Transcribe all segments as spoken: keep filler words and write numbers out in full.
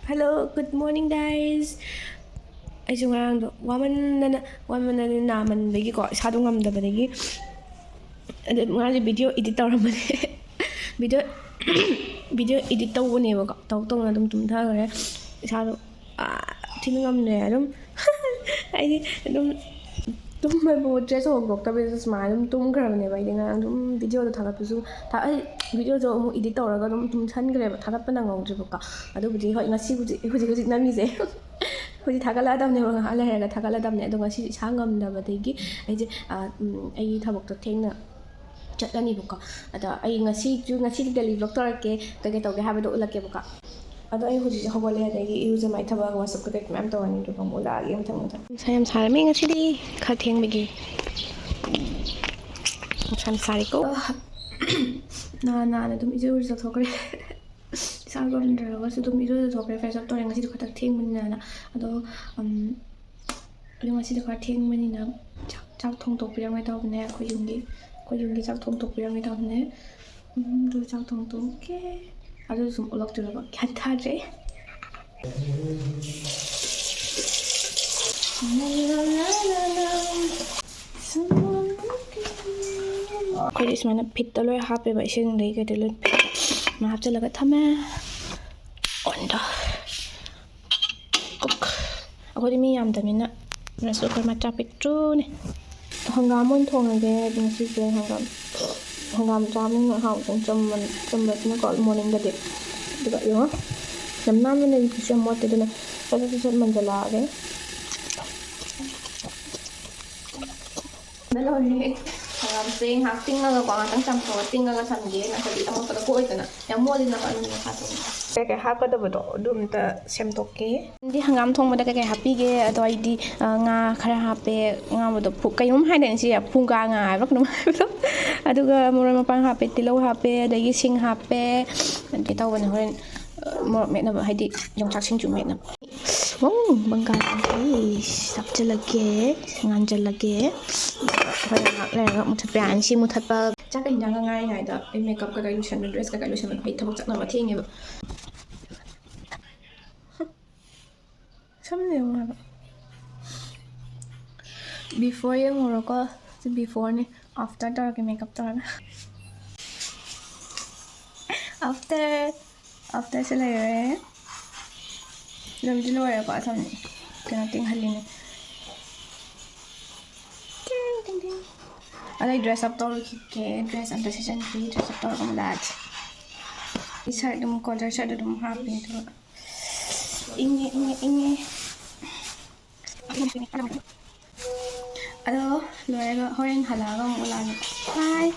Hello, good morning, guys. ꯑꯩꯁꯨ ꯉꯔꯥꯡꯗꯣ ꯋꯥꯃꯟꯗꯅ, ꯋꯥꯃꯟꯗꯅ ꯅꯥꯃꯟꯕꯒꯤꯀꯣ, ꯏꯁꯥꯗꯣ ꯉꯝꯗꯕꯗꯒꯤ ꯑꯗꯨ ꯉꯔꯥꯡꯁꯦ video edit ꯇꯧꯔꯝꯕꯅꯦ꯫ Video, video edit ꯇꯧꯕꯅꯦꯕꯀꯣ, ꯇꯧ ꯇꯧꯅ ꯑꯗꯨꯝ ꯇꯨꯝꯊꯈ꯭ꯔꯦ꯫ ꯏꯁꯥꯗꯣ, ꯑꯥ, ꯊꯤꯅ ꯉꯝꯗ꯭ꯔꯦ꯫ ꯑꯗꯨꯝ ꯑꯩꯗꯤ ꯑꯗꯨꯝ ꯇꯨꯝꯕꯕꯨ, dress ꯍꯣꯡꯗꯣꯛꯇꯕꯤꯗ ꯁꯨꯃꯥꯏꯅ ꯑꯗꯨꯝ ꯇꯨꯝꯈ꯭ꯔꯕꯅꯦꯕ꯫ ꯑꯩꯗꯤ ꯉꯔꯥꯡ ꯑꯗꯨꯝ videoꯗꯣ ꯊꯥꯒꯠꯄꯁꯨ ꯊꯥ-, ꯑꯩ videoꯗꯣ ꯑꯃꯨꯛ edit ꯇꯧꯔꯒ ꯑꯗꯨꯝ ꯇꯨꯝꯁꯟꯈ꯭ꯔꯦꯕ, ꯊꯥꯒꯠꯄ ꯅꯪꯍꯧꯗ꯭ꯔꯦꯕꯀꯣ꯫ ꯑꯗꯨꯕꯨꯗꯤ ꯍꯣꯏ, ꯉꯁꯤꯕꯨꯗꯤ, ꯍꯧꯖꯤꯛ ꯍꯧꯖꯤꯛ ꯅꯝꯃꯤꯁꯦ꯫ ꯍꯧꯖꯤꯛ ꯊꯥꯒꯠꯂꯛꯑꯗꯕꯅꯦꯕ, ꯉꯥꯏꯍꯥꯛ ꯂꯩꯔꯒ ꯊꯥꯒꯠꯂꯗꯕꯅꯦ꯫ ꯑꯗꯣ ꯉꯁꯤ ꯏꯁꯥ ꯉꯝꯗꯕꯗꯒꯤ ꯑꯩꯁꯦ, ꯑ, ꯎꯝ, ꯑꯩꯒꯤ ꯊꯕꯛꯇꯣ ꯊꯦꯡꯅ ꯆꯠꯂꯅꯤꯕꯀꯣ꯫ ꯑꯗ ꯑꯩ ꯉꯁꯤꯁꯨ, ꯉꯁꯤꯗꯤ daily vlog ꯇꯧꯔꯛꯀꯦ, ꯀꯩꯀꯩ ꯇꯧꯒꯦ ꯍꯥꯏꯕꯗꯣ ꯎꯠꯂꯛꯀꯦꯕꯀꯣ꯫ ꯑꯗꯣ ꯑꯩ ꯍꯧꯖꯤꯛꯁꯦ ꯍꯧꯒꯠꯂꯦ, ꯑꯗꯒꯤ ꯏꯔꯨꯖ ꯃꯥꯏꯊꯕ, washꯑꯞ ꯀꯩꯀꯩ ꯃꯌꯥꯝ ꯇꯧꯔꯅꯤ, ꯑꯗꯨꯒ ꯑꯃꯨꯛ ꯎꯠꯂꯛꯑꯒꯦ ꯃꯊꯪ ꯃꯊꯪ꯫ ꯅꯨꯡꯁꯥ ꯌꯥꯝ ꯁꯥꯔꯝꯃꯦ ꯉꯁꯤꯗꯤ, ꯈꯔ ꯊꯦꯡꯕꯒꯤ꯫ ꯅꯨꯡꯁꯥ ꯌꯥꯝ ꯁꯥꯔꯦꯀꯣ꯫ ꯅꯍꯥꯟ, ꯅꯍꯥꯟ ꯑꯗꯨꯝ ꯏꯔꯨ ꯂꯨꯖꯊꯣꯛꯈ꯭ꯔꯦ꯫ ꯏꯁꯥ ꯉꯝꯗ꯭ꯔꯒꯁꯨ ꯑꯗꯨꯝ ꯏꯔꯨ ꯂꯨꯖꯊꯣꯛꯈ꯭ꯔꯦ, fresh up ꯇꯧꯔꯦ꯫ ꯉꯁꯤꯗꯤ ꯈꯔ ꯊꯦꯡꯕꯅꯤꯅ꯫ ꯑꯗꯣ, ꯎꯝ, ꯑꯗꯣ ꯉꯁꯤꯗꯤ ꯈꯔ ꯊꯦꯡꯕꯅꯤꯅ ꯆꯥꯛ, ꯆꯥꯛ ꯊꯣꯡꯗꯣꯛꯄꯤꯔꯝꯒꯦ ꯇꯧꯕꯅꯦ꯫ ꯑꯩꯈꯣꯏ ꯌꯨꯝꯒꯤ, ꯑꯩꯈꯣꯏ ꯌꯨꯝꯒꯤ ꯆꯥꯛ ꯊꯣꯡꯗꯣꯛꯄꯤꯔꯝꯒꯦ ꯇꯧꯕꯅꯦ꯫ ꯎꯝ, ꯑꯗꯨ ꯆꯥꯛ ꯊꯣꯡꯗꯣꯛꯀꯦ꯫ ꯑꯗꯨ ꯁꯨꯝ ꯎꯠꯂꯛꯇꯣꯏꯔꯕ? ꯒ꯭ꯌꯥꯟ ꯇꯥꯗ꯭ꯔꯦ꯫ ꯑꯩꯈꯣꯏꯗꯤ ꯁꯨꯃꯥꯏꯅ ꯐꯤꯠꯇ ꯂꯣꯏ ꯍꯥꯞꯄꯦꯕ, ꯏꯁꯤꯡꯗꯒꯤ ꯀꯩꯗꯩ ꯂꯣꯏ ꯐꯤꯠꯇ ꯁꯨꯃꯥꯏꯅ ꯍꯥꯞꯆꯤꯜꯂꯒ ꯊꯝꯃꯦ꯫ ꯑꯣꯟꯗ ꯀꯨꯛ꯫ ꯑꯩꯈꯣꯏꯗꯤ ꯃꯤ ꯌꯥꯝꯗꯕꯅꯤꯅ rice cooker ꯃꯆꯥ ꯄꯤꯛꯇ꯭ꯔꯨꯅꯦ꯫ ꯍꯪꯒꯥꯝ ꯑꯣꯏꯅ ꯊꯣꯡꯉꯒꯦ ꯉꯁꯤꯁꯦ꯫ ꯍꯪꯒꯥꯝ, ꯍꯪꯒꯥꯝ ꯆꯥꯕꯅꯤꯅ ꯍꯥꯎꯕꯅꯤ, ꯆꯝꯕ-, ꯆꯝꯕꯁꯤꯅꯀꯣ morningꯗꯗꯤ꯫ ꯑꯗꯨꯒ ꯌꯦꯡꯉꯣ, ꯌꯥꯝ ꯅꯥꯟꯕꯅꯦ, ꯀꯩꯁꯨ ꯌꯥꯝ ꯃꯣꯠꯇꯦ, ꯑꯗꯨꯅ ꯁꯠ ꯁꯠ ꯁꯠ ꯁꯠ ꯃꯟꯖꯜꯂꯛꯑꯒꯦ꯫ ꯂꯣꯏꯔꯦ꯫ ꯍꯪꯒꯥꯝꯁꯦ ꯉꯥꯏꯍꯥꯛ ꯇꯤꯡꯉꯒꯀꯣ, ꯉꯥꯛꯇꯪ ꯆꯥꯝꯊꯣꯛꯑꯒ ꯇꯤꯡꯉꯒ ꯊꯝꯒꯦ, ꯅꯠꯇ꯭ꯔꯗꯤ ꯑꯃꯣꯠꯄꯗ ꯀꯣꯛꯑꯣꯏꯗꯅ꯫ ꯌꯥꯝ ꯃꯣꯠꯂꯤꯅꯀꯣ ꯑꯂꯨ ꯃꯈꯥꯗꯣ꯫ ꯀꯩꯀꯩ ꯍꯥꯞꯀꯗꯕꯗꯣ ꯑꯗꯨ ꯑꯝꯇ ꯁꯦꯝꯗꯣꯛꯀꯦ꯫ ꯅꯪꯗꯤ ꯍꯪꯒꯥꯝ ꯊꯣꯡꯕꯗ ꯀꯩꯀꯩ ꯍꯥꯞꯄꯤꯒꯦ? ꯑꯗꯣ ꯑꯩꯗꯤ, ꯑ, ꯉꯥ ꯈꯔ ꯍꯥꯞꯄꯦ꯫ ꯉꯥꯕꯨꯗꯣ ꯐꯨ-, ꯀꯩꯅꯣꯝ ꯍꯥꯏꯗꯥꯏꯅꯦ ꯁꯤ? ꯐꯨꯡꯒꯥ ꯉꯥ ꯍꯥꯏꯕ꯭ꯔꯥ ꯀꯩꯅꯣꯝ ꯍꯥꯏꯕꯗꯣ꯫ ꯑꯗꯨꯒ ꯃꯔꯣꯏ ꯃꯄꯥꯡ ꯍꯥꯞꯄꯦ, ꯇꯤꯜꯍꯧ ꯍꯥꯞꯄꯦ, ꯑꯗꯒꯤ ꯁꯤꯡ ꯍꯥꯞꯄꯦ꯫ ꯑꯗꯨꯗꯤ ꯇꯧꯕꯅꯦ ꯍꯣꯔꯦꯟ, ꯑ, ꯃꯣꯔꯣꯛ ꯃꯦꯠꯅꯕ, ꯍꯥꯏꯗꯤ ꯌꯣꯡꯆꯥꯛ ꯁꯤꯡꯖꯨ ꯃꯦꯠꯅꯕ꯫ ꯋꯥꯎ, ꯕꯪꯒꯥꯜ ꯆꯪꯈ꯭ꯔꯦ꯫ ꯍꯥꯞꯆꯤꯜꯂꯒꯦ, ꯉꯥꯟꯖꯜꯂꯒꯦ꯫ ꯍꯣꯔꯦꯟ ꯉꯥꯏꯍꯥꯛ ꯂꯩꯔꯒ ꯃꯨꯊꯠꯄ ꯌꯥꯔꯅꯤ꯫ ꯁꯤ ꯃꯨꯊꯠꯄ꯫ ꯆꯥꯛꯀ ꯏꯟꯖꯥꯡꯒ ꯉꯥꯏꯔꯤꯉꯩꯗ ꯑꯩ makeup ꯀꯩꯀꯥ ꯂꯣꯏꯁꯟꯕ, dress ꯀꯩꯀꯥ ꯂꯣꯏꯁꯟꯕ, ꯑꯩ ꯊꯕꯛ ꯆꯠꯅꯕ ꯊꯦꯡꯉꯦꯕ꯫ ꯁꯝꯅꯦ ꯍꯥꯏꯕ꯫ Before ꯌꯦꯡꯉꯨꯔꯣꯀꯣ꯫ ꯁꯤ beforeꯅꯦ꯫ After ꯇꯧꯔꯒꯦ, makeup ꯇꯧꯔꯒ꯫ After, afterꯁꯦ ꯂꯩꯔꯦ꯫ ꯂꯣꯏꯕꯨꯗꯤ ꯂꯣꯏꯔꯦꯀꯣ, ꯁꯝ ꯀꯩꯅꯣ ꯇꯤꯡꯍꯜꯂꯤꯅꯦ꯫ ꯇꯤꯡ, ꯇꯤꯡ, ꯇꯤꯡ꯫ ꯑꯗꯩ dress up ꯇꯧꯔꯨꯈꯤꯒꯦ꯫ Dress ꯑꯝꯇ ꯁꯦꯠꯆꯟꯈꯤ꯫ Dress up ꯇꯧꯔꯒ ꯑꯃꯨꯛ ꯂꯥꯛꯑꯒꯦ꯫ ꯏꯁꯥ ꯑꯗꯨꯝ collar shirt ꯑꯗꯨꯝ ꯍꯥꯞꯄꯤ ꯑꯗꯨꯒ ꯏꯪꯉꯦ, ꯏꯪꯉꯦ, ꯏꯪꯉꯦ꯫ ꯑꯗꯣ ꯂꯣꯏꯔꯒ ꯍꯣꯔꯦꯟ ꯍꯜꯂꯛꯑꯒ ꯑꯃꯨꯛ ꯎꯠꯂꯛꯑꯒꯦ꯫ Bye꯫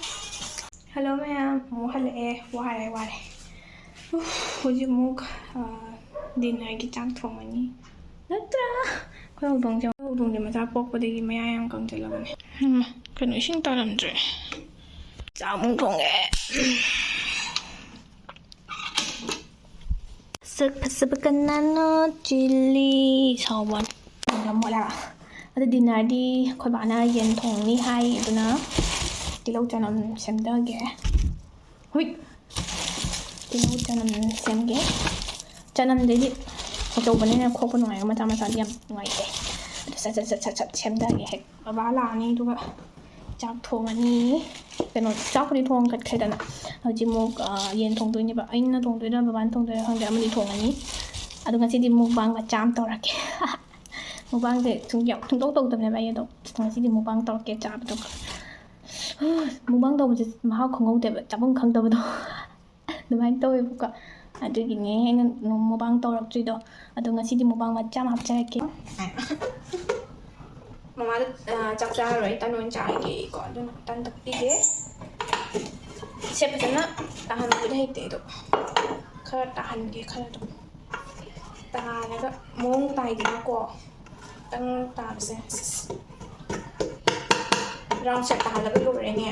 Hello ꯃꯌꯥꯝ, ꯑꯃꯨꯛ ꯍꯜꯂꯛꯑꯦ꯫ ꯋꯥꯔꯦ, ꯋꯥꯔꯦ꯫ ꯎꯐ, ꯍꯧꯖꯤꯛ ꯑꯃꯨꯛ, ꯑ, dinnerꯒꯤ ꯆꯥꯛ ꯊꯣꯡꯉꯅꯤ꯫ ꯅꯠꯇ꯭ꯔꯥ? ꯑꯩꯈꯣꯏ ꯍꯧꯗꯣꯡꯁꯦ, ꯑꯩꯈꯣꯏ ꯍꯧꯗꯣꯡꯁꯦ ꯃꯆꯥ ꯄꯣꯛꯄꯗꯒꯤ ꯃꯌꯥ ꯌꯥꯝ ꯀꯪꯁꯤꯜꯂꯕꯅꯦ꯫ ꯍꯩꯃꯥ, ꯀꯩꯅꯣ ꯏꯁꯤꯡ ꯇꯥꯔꯝꯗ꯭ꯔꯦ꯫ ꯆꯥꯛ ꯑꯃꯨꯛ ꯊꯣꯡꯉꯦ꯫ ꯁꯛ ꯐꯖꯕ ꯀꯅꯥꯅꯣ? ꯆꯤꯜꯂꯤ ꯁꯥꯎꯕ꯫ ꯌꯥꯝ ꯃꯣꯠꯂꯦ ꯍꯥꯏꯕ꯫ ꯑꯗꯣ dinnerꯗꯤ ꯑꯩꯈꯣꯏ ꯕꯥꯅ ꯌꯦꯟ ꯊꯣꯡꯅꯤ ꯍꯥꯏ, ꯑꯗꯨꯅ ꯇꯤꯜꯍꯧ ꯆꯅꯝ ꯁꯦꯝꯗꯒꯦ꯫ ꯍꯨꯏ! ꯇꯤꯜꯍꯧ ꯆꯅꯝ ꯁꯦꯝꯒꯦ꯫ ꯆꯅꯝꯗꯩꯗꯤ ꯑꯆꯧꯕꯅꯤꯅ ꯈꯣꯛꯄ ꯅꯨꯡꯉꯥꯏꯔꯒ ꯃꯆꯥ ꯃꯆꯥꯗꯤ ꯌꯥꯝ ꯅꯨꯡꯉꯥꯏꯇꯦ꯫ ꯑꯗꯨ ꯁꯠ ꯁꯠ ꯁꯠ ꯁꯠ ꯁꯠ ꯁꯦꯝꯗꯒꯦ ꯍꯦꯛ꯫ ꯕꯕꯥ ꯂꯥꯛꯑꯅꯤ, ꯑꯗꯨꯒ ꯆꯥꯛ ꯊꯣꯡꯉꯅꯤ꯫ ꯀꯩꯅꯣ, ꯆꯥꯛꯄꯨꯗꯤ ꯊꯣꯡꯒꯠꯈ꯭ꯔꯦꯗꯅ꯫ ꯍꯧꯖꯤꯛ ꯑꯃꯨꯛ, ꯑ, ꯌꯦꯟ ꯊꯣꯡꯗꯣꯏꯅꯦꯕ꯫ ꯑꯩꯅ ꯊꯣꯡꯗꯣꯏꯔꯥ ꯕꯕꯥꯅ ꯊꯣꯡꯗꯣꯏꯔꯥ ꯈꯪꯗꯦ, ꯑꯃꯗꯤ ꯊꯣꯡꯉꯅꯤ꯫ ꯑꯗꯣ ꯉꯁꯤꯗꯤ mukbang ꯃꯆꯥ ꯑꯃ ꯇꯧꯔꯛꯀꯦ꯫ Mukbangꯁꯦ ꯁꯨꯝ ꯌꯥꯝ ꯁꯨꯡꯇꯧ ꯇꯧꯗꯕꯅꯦꯕ ꯑꯩ, ꯑꯗꯣ ꯉꯁꯤꯗꯤ mukbang ꯇꯧꯔꯛꯀꯦ ꯆꯥꯕꯗꯣ꯫ Mukbang ꯇꯧꯕꯁꯦ ꯃꯍꯥꯎ ꯈꯪꯍꯧꯗꯦꯕ, ꯆꯥꯐꯝ ꯈꯪꯗꯕꯗꯣ꯫ ꯑꯗꯨꯃꯥꯏꯅ ꯇꯧꯋꯦꯕꯀꯣ꯫ ꯑꯗꯨꯒꯤꯅꯦ ꯑꯩꯅ ꯅꯣꯡ mukbang ꯇꯧꯔꯛꯇ꯭ꯔꯤꯗꯣ꯫ ꯑꯗꯣ ꯉꯁꯤꯗꯤ mukbang ꯃꯆꯥ ꯑꯃ ꯍꯥꯞꯆꯔꯛꯀꯦ꯫ ꯃꯃꯥꯗꯣ, ꯑ, ꯆꯥꯛ ꯆꯥꯔꯔꯣꯏ, ꯇꯟ ꯑꯣꯏꯅ ꯆꯥꯔꯒꯦꯀꯣ꯫ ꯑꯗꯨꯅ ꯇꯟ ꯇꯛꯄꯤꯒꯦ꯫ ꯁꯦ ꯐꯖꯅ ꯇꯥꯍꯟꯕꯗꯤ ꯍꯩꯇꯦ ꯑꯗꯣ꯫ ꯈꯔ ꯇꯥꯍꯟꯒꯦ, ꯈꯔ ꯑꯗꯨꯝ꯫ ꯇꯥꯔꯒ ꯃꯑꯣꯡ ꯇꯥꯏꯗꯅꯀꯣ꯫ ꯈꯤꯇꯪ ꯇꯥꯕꯁꯦ꯫ Round shape ꯇꯥꯍꯜꯂꯒ ꯂꯣꯏꯔꯦꯅꯦ꯫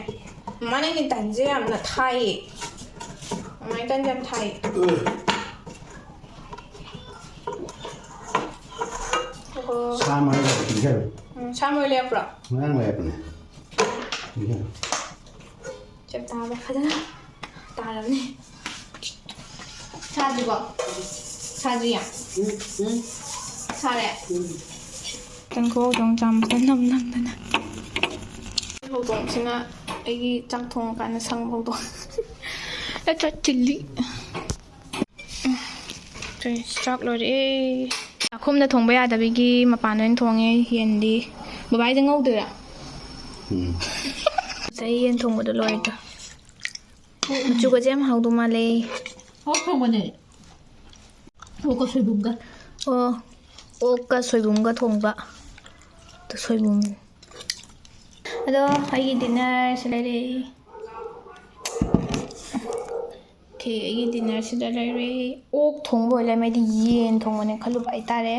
ꯃꯃꯥ, ꯅꯪꯒꯤ ꯇꯟꯁꯦ ꯌꯥꯝꯅ ꯊꯥꯏꯌꯦ꯫ ꯃꯃꯥꯏ ꯇꯟꯁꯦ ꯌꯥꯝ ꯊꯥꯏꯌꯦ꯫ ꯑꯣꯍꯣ꯫ ꯁꯥ ꯃꯔꯣꯏ ꯄꯤꯖꯔꯣ꯫ ꯎꯝ, ꯁꯥ ꯃꯔꯣꯏ ꯂꯩꯔꯛꯄ꯭ꯔꯣ? ꯉꯔꯥꯡ ꯂꯩꯔꯛꯄꯅꯦ꯫ ꯄꯤꯖꯔꯣ꯫ ꯆꯞ ꯇꯥꯕ ꯐꯖꯅ ꯇꯥꯔꯕꯅꯦ꯫ ꯁꯥꯗ꯭ꯔꯤꯕꯣ? ꯁꯥꯗ꯭ꯔꯤꯌꯥ? ꯎꯝ, ꯎꯝ꯫ ꯁꯥꯔꯦ꯫ ꯀꯥꯡꯈꯧꯗꯣ ꯆꯥꯝꯕꯗ ꯅꯝ ꯅꯝꯗꯅ꯫ ꯍꯧꯗꯣꯡꯁꯤꯅ ꯑꯩꯒꯤ ꯆꯥꯛ ꯊꯣꯡꯉꯀꯥꯟꯗ ꯁꯪꯕ ꯍꯧꯗꯣꯡ꯫ ꯑꯆꯥ ꯆꯤꯜꯂꯤ꯫ ꯆꯥꯛ ꯂꯣꯏꯔꯦ꯫ ꯆꯥꯛꯈꯨꯝꯗ ꯊꯣꯡꯕ ꯌꯥꯗꯕꯒꯤ ꯃꯄꯥꯟꯗ ꯑꯣꯏꯅ ꯊꯣꯡꯉꯦ ꯌꯦꯟꯗꯤ꯫ ꯕꯕꯥꯏꯁꯦ ꯉꯧꯗꯣꯏꯔꯥ? ꯎꯝ꯫ ꯉꯁꯥꯏ ꯌꯦꯟ ꯊꯣꯡꯕꯗꯣ ꯂꯣꯏꯔꯦ꯫ ꯃꯆꯨꯒꯁꯦ ꯌꯥꯝ ꯍꯥꯎꯗꯧ ꯃꯥꯜꯂꯦ꯫ ꯑꯣꯛ ꯊꯣꯡꯕꯅꯦ꯫ ꯑꯣꯛꯀ ꯁꯣꯏꯕꯨꯝꯒ꯫ ꯑꯣ, ꯑꯣꯛꯀ ꯁꯣꯏꯕꯨꯝꯒ ꯊꯣꯡꯕ꯫ ꯑꯗꯨ ꯁꯣꯏꯕꯨꯝ꯫ ꯑꯗꯣ ꯑꯩꯒꯤ dinnerꯁꯦ ꯂꯩꯔꯦ꯫ Okay, ꯑꯩꯒꯤ dinnerꯁꯤꯗ ꯂꯩꯔꯦ꯫ ꯑꯣꯛ ꯊꯣꯡꯕ ꯑꯣꯏ ꯂꯩꯔꯝꯃꯦ꯫ ꯑꯩꯗꯤ ꯌꯦꯟ ꯊꯣꯡꯕꯅꯦ ꯈꯜꯂꯨꯕ ꯍꯥꯏꯇꯥꯔꯦ꯫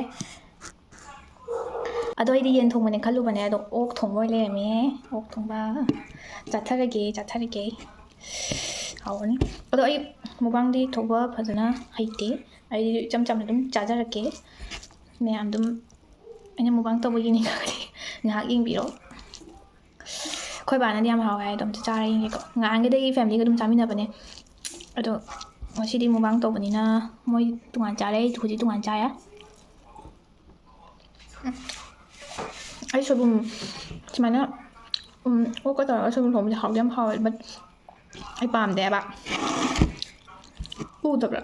ꯑꯗꯣ ꯑꯩꯗꯤ ꯌꯦꯟ ꯊꯣꯡꯕꯅꯦ ꯈꯜꯂꯨꯕꯅꯦ, ꯑꯗꯣ ꯑꯣꯛ ꯊꯣꯡꯕ ꯑꯣꯏ ꯂꯩꯔꯝꯃꯦ꯫ ꯑꯣꯛ ꯊꯣꯡꯕ ꯆꯥꯊꯔꯒꯦ, ꯆꯥꯊꯔꯒꯦ꯫ ꯍꯥꯎꯔꯅꯤ꯫ ꯑꯗꯣ ꯑꯩ ꯃꯨꯛꯕꯥꯡꯗꯤ ꯇꯧꯕ ꯐꯖꯅ ꯍꯩꯇꯦ꯫ ꯑꯩꯗꯤ ꯏꯆꯝ ꯆꯝꯅ ꯑꯗꯨꯝ ꯆꯥꯖꯔꯛꯀꯦ꯫ ꯃꯌꯥꯝ ꯑꯗꯨꯝ ꯑꯩꯅ ꯃꯨꯛꯕꯥꯡ ꯇꯧꯕꯒꯤꯅꯤ ꯈꯪꯉꯗꯤ ꯉꯥꯏꯍꯥꯛ ꯌꯦꯡꯕꯤꯔꯣ꯫ ꯑꯩꯈꯣꯏ ꯕꯥꯅꯗꯤ ꯌꯥꯝ ꯍꯥꯎꯋꯦ ꯍꯥꯏ, ꯑꯗꯣ ꯑꯝꯇ ꯆꯥꯔ ꯌꯦꯡꯒꯦꯀꯣ꯫ ꯉꯍꯥꯟꯈꯩꯗꯤ ꯑꯩꯒꯤ familyꯒ ꯑꯗꯨꯝ ꯆꯥꯃꯤꯟꯅꯕꯅꯦ, ꯑꯗꯣ ꯉꯁꯤꯗꯤ ꯃꯨꯛꯕꯥꯡ ꯇꯧꯕꯅꯤꯅ ꯃꯣꯏ ꯇꯣꯉꯥꯟ ꯆꯥꯔꯦ, ꯑꯩ ꯍꯧꯖꯤꯛ ꯇꯣꯉꯥꯟ ꯆꯥꯔꯦ꯫ ꯎꯝ꯫ ꯑꯩ ꯁꯣꯏꯕꯨꯝ ꯁꯨꯃꯥꯏꯅ, ꯎꯝ, ꯑꯣꯛꯀ ꯇꯧꯔꯒ ꯁꯣꯏꯕꯨꯝ ꯊꯣꯡꯕꯁꯦ ꯍꯥꯎꯗꯤ ꯌꯥꯝ ꯍꯥꯎꯋꯦ, but ꯑꯩ ꯄꯥꯝꯗꯦ ꯍꯥꯏꯕ꯫ ꯎꯗꯕ꯭ꯔꯥ?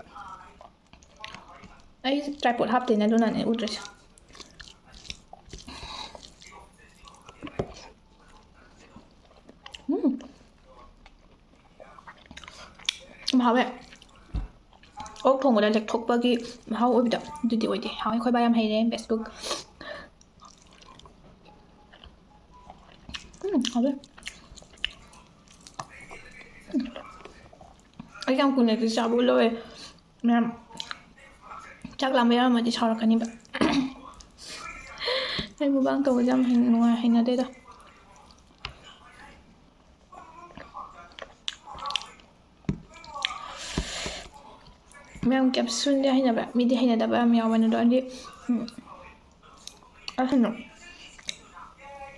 ꯑꯩ tripod ꯍꯥꯞꯇꯦꯅꯦ, ꯑꯗꯨꯅꯅꯦ ꯎꯗ꯭ꯔꯤꯁꯦ꯫ ꯎꯝ꯫ ꯌꯥꯝ ꯍꯥꯎꯋꯦ꯫ ꯑꯣꯛ ꯊꯣꯡꯕꯗ ꯂꯦꯛꯊꯣꯛꯄꯒꯤ ꯃꯍꯥꯎ ꯑꯣꯏꯕꯗꯣ ꯑꯗꯨꯗꯤ ꯑꯣꯏꯗꯦ꯫ ꯍꯥꯎꯋꯦ, ꯑꯩꯈꯣꯏ ꯕꯥ ꯌꯥꯝ ꯍꯩꯔꯦ, best cook꯫ ꯎꯝ, ꯍꯥꯎꯋꯦ꯫ ꯎꯝ꯫ ꯑꯩ ꯌꯥꯝ ꯀꯨꯏꯅꯗꯤ ꯆꯥꯕ ꯂꯧꯋꯦ꯫ ꯃꯌꯥꯝ ꯆꯥꯛ ꯂꯥꯝꯕ ꯌꯥꯎꯔꯝꯃꯗꯤ ꯁꯥꯎꯔꯛꯀꯅꯤꯕ꯫ ꯑꯩ ꯃꯨꯛꯕꯥꯡ ꯇꯧꯕꯁꯦ ꯌꯥꯝ ꯍꯩ-, ꯅꯨꯡꯉꯥꯏ, ꯍꯩꯅꯗꯦꯗ꯫ ꯃꯌꯥꯝ captionꯗꯤ ꯍꯩꯅꯕ, ꯃꯤꯗꯤ ꯍꯩꯅꯗꯕ ꯌꯥꯝ ꯌꯥꯎꯕꯅꯦ, ꯑꯗꯣ ꯑꯩꯗꯤ, ꯎꯝ, ꯑꯁꯤꯅ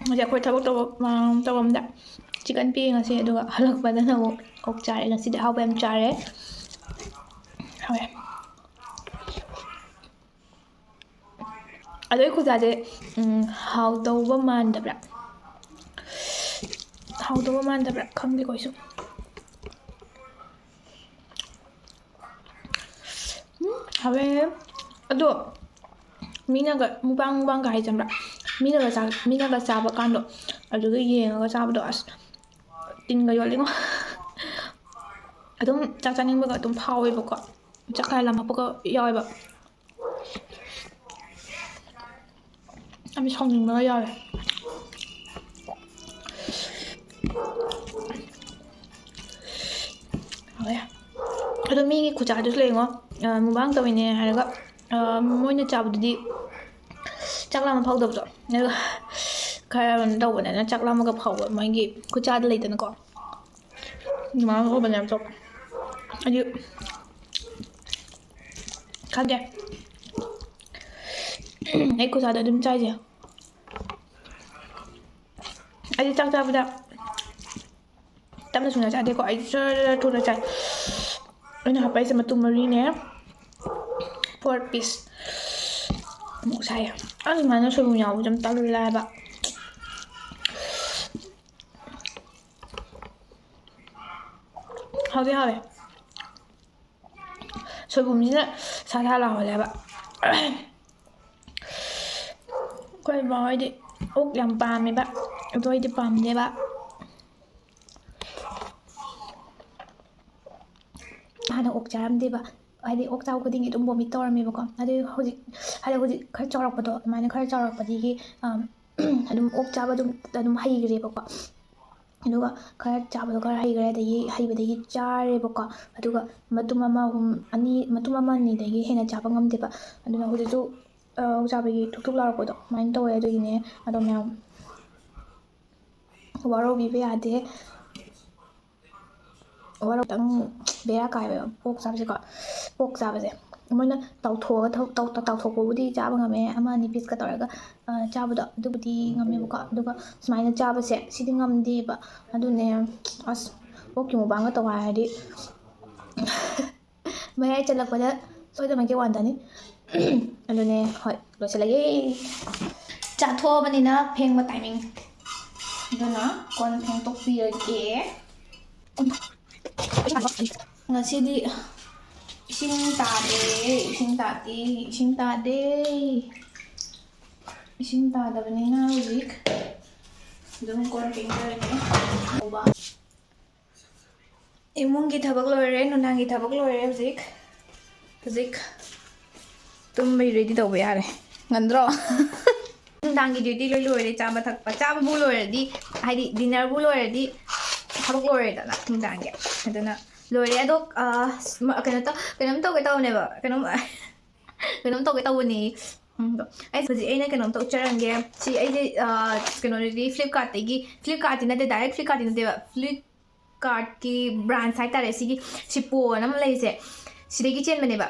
ꯍꯧꯖꯤꯛ ꯑꯩꯈꯣꯏ ꯊꯕꯛ ꯇꯧꯕ-, ꯇꯧꯐꯝꯗ chicken ꯄꯤ ꯉꯁꯤ, ꯑꯗꯨꯒ ꯍꯜꯂꯛꯄꯗꯅ ꯑꯃꯨꯛ ꯑꯣꯛ ꯆꯥꯔꯦ꯫ ꯉꯁꯤꯗꯤ ꯑꯍꯥꯎꯕ ꯌꯥꯝ ꯆꯥꯔꯦ꯫ ꯍꯥꯎꯋꯦ꯫ ꯑꯗꯣ ꯑꯩ ꯈꯨꯠꯆꯥꯁꯦ, ꯎꯝ, ꯍꯥꯎꯗꯧꯕ ꯃꯥꯟꯗꯕ꯭ꯔꯥ? ꯍꯥꯎꯗꯧꯕ ꯃꯥꯟꯗꯕ꯭ꯔꯥ? ꯈꯪꯗꯦꯀꯣ ꯑꯩꯁꯨ꯫ ꯎꯝ, ꯍꯥꯎꯋꯦ꯫ ꯑꯗꯣ ꯃꯤꯅꯒ mukbang, mukbangꯒ ꯍꯥꯏꯖꯟꯕ꯭ꯔꯥ? ꯃꯤꯅꯒ ꯆꯥ-, ꯃꯤꯅꯒ ꯆꯥꯕ ꯀꯥꯟꯗꯣ, ꯑꯗꯨꯒ ꯌꯦꯡꯉꯒ ꯆꯥꯕꯗꯣ, ꯑꯁ, ꯇꯤꯟꯒ ꯌꯣꯠꯂꯤꯉꯣ꯫ ꯑꯗꯨꯝ ꯆꯥꯛ ꯆꯥꯅꯤꯡꯕꯒ ꯑꯗꯨꯝ ꯐꯥꯎꯋꯦꯕꯀꯣ꯫ ꯆꯥꯛ ꯈꯔ ꯂꯥꯝꯃꯛꯄꯒ ꯌꯥꯎꯋꯦꯕ꯫ ꯌꯥꯝ ꯁꯥꯎꯅꯤꯡꯕꯒ ꯌꯥꯎꯋꯦ꯫ ꯍꯥꯎꯋꯦ꯫ ꯑꯗꯣ ꯃꯤꯒꯤ ꯈꯨꯆꯥꯗꯨꯁꯨ ꯂꯩꯉꯣ꯫ ꯑ, mukbang ꯇꯧꯋꯤꯅꯦ ꯍꯥꯏꯔꯒ, ꯑ, ꯃꯣꯏꯅ ꯆꯥꯕꯗꯨꯗꯤ ꯆꯥꯛ ꯂꯥꯝꯕ ꯐꯥꯎꯗꯕꯗꯣ꯫ ꯑꯗꯨꯒ ꯈꯔ ꯇꯧꯕꯗꯅ ꯆꯥꯛ ꯂꯥꯝꯃꯒ ꯐꯥꯎꯕ ꯃꯣꯏꯒꯤ ꯈꯨꯆꯥꯗ ꯂꯩꯗꯅꯀꯣ꯫ ꯑꯗꯨꯃꯥꯏꯅ ꯑꯣꯏꯕꯅꯦ ꯌꯥꯝ ꯇꯧꯕ꯫ ꯑꯗꯨ ꯈꯪꯗꯦ꯫ ꯑꯩ ꯈꯨꯆꯥꯗ ꯑꯗꯨꯝ ꯆꯥꯏꯁꯦ꯫ ꯑꯩꯗꯤ ꯆꯥꯛ ꯆꯥꯕꯗ ꯇꯞꯅ ꯁꯨꯡꯆꯥ ꯆꯥꯗꯦꯀꯣ꯫ ꯑꯩꯗꯤ ꯖꯔ ꯖꯔ ꯊꯨꯅ ꯆꯥꯏ꯫ ꯑꯩꯅ ꯍꯥꯞꯄꯛꯏꯁꯦ ꯃꯇꯨꯝ ꯃꯔꯤꯅꯦ, four piece꯫ ꯑꯃꯨꯛ ꯁꯥꯏꯌꯦ꯫ ꯑꯗꯨꯃꯥꯏꯅ ꯁꯣꯏꯕꯨꯝ ꯌꯥꯎꯕꯁꯦ ꯌꯥꯝ ꯇꯜꯂꯦ ꯍꯥꯏꯕ꯫ ꯍꯥꯎꯗꯤ ꯍꯥꯎꯋꯦ꯫ ꯁꯣꯏꯕꯨꯝꯁꯤꯅ ꯁꯥ ꯁꯥ ꯂꯥꯎꯍꯜꯂꯦꯕ꯫ ꯑꯩꯈꯣꯏ ꯕꯥ ꯍꯣꯏꯗꯤ ꯑꯣꯛ ꯌꯥꯝ ꯄꯥꯝꯃꯦꯕ, ꯑꯗꯣ ꯑꯩꯗꯤ ꯄꯥꯝꯗꯦꯕ꯫ ꯍꯥꯟꯅ ꯑꯣꯛ ꯆꯥꯔꯝꯗꯦꯕ꯫ ꯍꯥꯏꯗꯤ ꯑꯣꯛ ꯆꯥꯕ ꯈꯨꯗꯤꯡꯒꯤ ꯑꯗꯨꯝ vomit ꯇꯧꯔꯝꯃꯦꯕꯀꯣ꯫ ꯑꯗꯨ ꯍꯧꯖꯤꯛ, ꯍꯥꯏꯗꯤ ꯍꯧꯖꯤꯛ ꯈꯔ ꯆꯥꯎꯔꯛꯄꯗꯣ, ꯑꯗꯨꯃꯥꯏꯅ ꯈꯔ ꯆꯥꯎꯔꯛꯄꯗꯒꯤ, ꯑꯝ, ꯑꯗꯨꯝ ꯑꯣꯛ ꯆꯥꯕ ꯑꯗꯨꯝ, ꯑꯗꯨꯝ ꯍꯩꯈ꯭ꯔꯦꯕꯀꯣ꯫ ꯑꯗꯨꯒ ꯈꯔ ꯆꯥꯕꯗꯣ ꯈꯔ ꯍꯩꯈ꯭ꯔꯦ, ꯑꯗꯒꯤ ꯍꯩꯕꯗꯒꯤ ꯆꯥꯔꯦꯕꯀꯣ꯫ ꯑꯗꯨꯒ ꯃꯇꯨꯝ ꯑꯃ ꯑꯍꯨꯝ, ꯑꯅꯤ, ꯃꯇꯨꯝ ꯑꯃ ꯑꯅꯤꯗꯒꯤ ꯍꯦꯟꯅ ꯆꯥꯕ ꯉꯝꯗꯦꯕ꯫ ꯑꯗꯨꯅ ꯍꯧꯖꯤꯛꯁꯨ, ꯑ, ꯑꯣꯛ ꯆꯥꯕꯒꯤ ꯊꯨꯛ ꯊꯨꯛ ꯂꯥꯎꯔꯛꯄꯗꯣ ꯑꯗꯨꯃꯥꯏꯅ ꯇꯧꯋꯦ꯫ ꯑꯗꯨꯒꯤꯅꯦ ꯑꯗꯣ ꯃꯌꯥꯝ ꯋꯥꯔꯧꯕꯤꯕ ꯌꯥꯗꯦ꯫ ꯋꯥꯔꯧ-, ꯈꯤꯇꯪ ꯕꯦꯔꯥ ꯀꯥꯏꯕ ꯑꯣꯛ ꯆꯥꯕꯁꯦꯀꯣ꯫ ꯑꯣꯛ ꯆꯥꯕꯁꯦ ꯃꯣꯏꯅ ꯇꯥꯎꯊꯣꯛꯑꯒ ꯊꯧ-, ꯇꯥꯎ-, ꯇꯥꯎꯊꯣꯛꯄꯕꯨꯗꯤ ꯆꯥꯕ ꯉꯝꯃꯦ, ꯑꯃ ꯑꯅꯤ piece ꯀ ꯇꯧꯔꯒ, ꯑ, ꯆꯥꯕꯗꯣ ꯑꯗꯨꯕꯨꯗꯤ ꯉꯝꯃꯦꯕꯀꯣ꯫ ꯑꯗꯨꯒ ꯁꯨꯃꯥꯏꯅ ꯆꯥꯕꯁꯦ ꯁꯤꯗꯤ ꯉꯝꯗꯦꯕ꯫ ꯑꯗꯨꯅꯦ ꯑꯁ, ꯑꯣꯛꯀꯤ mukbang ꯒ ꯇꯧ ꯍꯥꯏꯔꯗꯤ ꯃꯌꯥꯏ ꯆꯜꯂꯛꯄꯗ ꯁꯣꯏꯗꯅꯃꯛꯀꯤ ꯋꯥꯟꯊꯅꯤ꯫ ꯑꯗꯨꯅꯦ, ꯍꯣꯏ, ꯂꯣꯏꯁꯤꯜꯂꯒꯦ꯫ ꯆꯥꯊꯣꯛꯑꯕꯅꯤꯅ ꯐꯦꯡꯕ timing꯫ ꯑꯗꯨꯅ ꯀꯣꯟ ꯐꯦꯡꯗꯣꯛꯄꯤꯔꯒꯦ꯫ ꯉꯁꯤꯗꯤ ꯏꯁꯤꯡ ꯇꯥꯗꯦ, ꯏꯁꯤꯡ ꯇꯥꯗꯦ, ꯏꯁꯤꯡ ꯇꯥꯗꯦ꯫ ꯏꯁꯤꯡ ꯇꯥꯗꯕꯅꯤꯅ ꯍꯧꯖꯤꯛ ꯑꯗꯨꯝ ꯀꯣꯟ ꯐꯦꯡꯖꯔꯒꯦ꯫ ꯏꯃꯨꯡꯒꯤ ꯊꯕꯛ ꯂꯣꯏꯔꯦ, ꯅꯨꯡꯗꯥꯡꯒꯤ ꯊꯕꯛ ꯂꯣꯏꯔꯦ꯫ ꯍꯧꯖꯤꯛ, ꯍꯧꯖꯤꯛ ꯇꯨꯝꯕꯩ ready ꯇꯧꯕ ꯌꯥꯔꯦ꯫ ꯉꯟꯗ꯭ꯔꯣ? ꯅꯨꯡꯗꯥꯡꯒꯤ duty ꯂꯣꯏ ꯂꯣꯏꯔꯦ, ꯆꯥꯕ ꯊꯛꯄ꯫ ꯆꯥꯕꯕꯨ ꯂꯣꯏꯔꯗꯤ, ꯍꯥꯏꯗꯤ dinnerꯕꯨ ꯂꯣꯏꯔꯗꯤ ꯊꯕꯛ ꯂꯣꯏꯔꯦꯗꯅ ꯅꯨꯡꯗꯥꯡꯒꯤ꯫ ꯑꯗꯨꯅ ꯂꯣꯏꯔꯦ꯫ ꯑꯗꯣ, ꯑ, ꯀꯩꯅꯣ ꯇꯧ-, ꯀꯩꯅꯣꯝ ꯇꯧꯒꯦ ꯇꯧꯕꯅꯦꯕ꯫ ꯀꯩꯅꯣꯝ, ꯀꯩꯅꯣꯝ ꯇꯧꯒꯦ ꯇꯧꯕꯅꯤ꯫ ꯎꯝ, ꯑꯗꯣ ꯑꯩ ꯍꯧꯖꯤꯛ ꯑꯩꯅ ꯀꯩꯅꯣꯝ ꯇꯧꯖꯔꯝꯒꯦ꯫ ꯁꯤ ꯑꯩꯁꯦ, ꯑ, ꯀꯩꯅꯣꯗꯒꯤ, Flipkartꯇꯒꯤ, Flipkartꯇꯤ ꯅꯠꯇꯦ, direct Flipkartꯇꯤ ꯅꯠꯇꯦꯕ, Flipkartꯀꯤ branch ꯍꯥꯏꯇꯥꯔꯦ, ꯁꯤꯒꯤ Shippo ꯑꯅ ꯑꯃ ꯂꯩꯔꯤꯁꯦ, ꯁꯤꯗꯒꯤ ꯆꯦꯟꯕꯅꯦꯕ꯫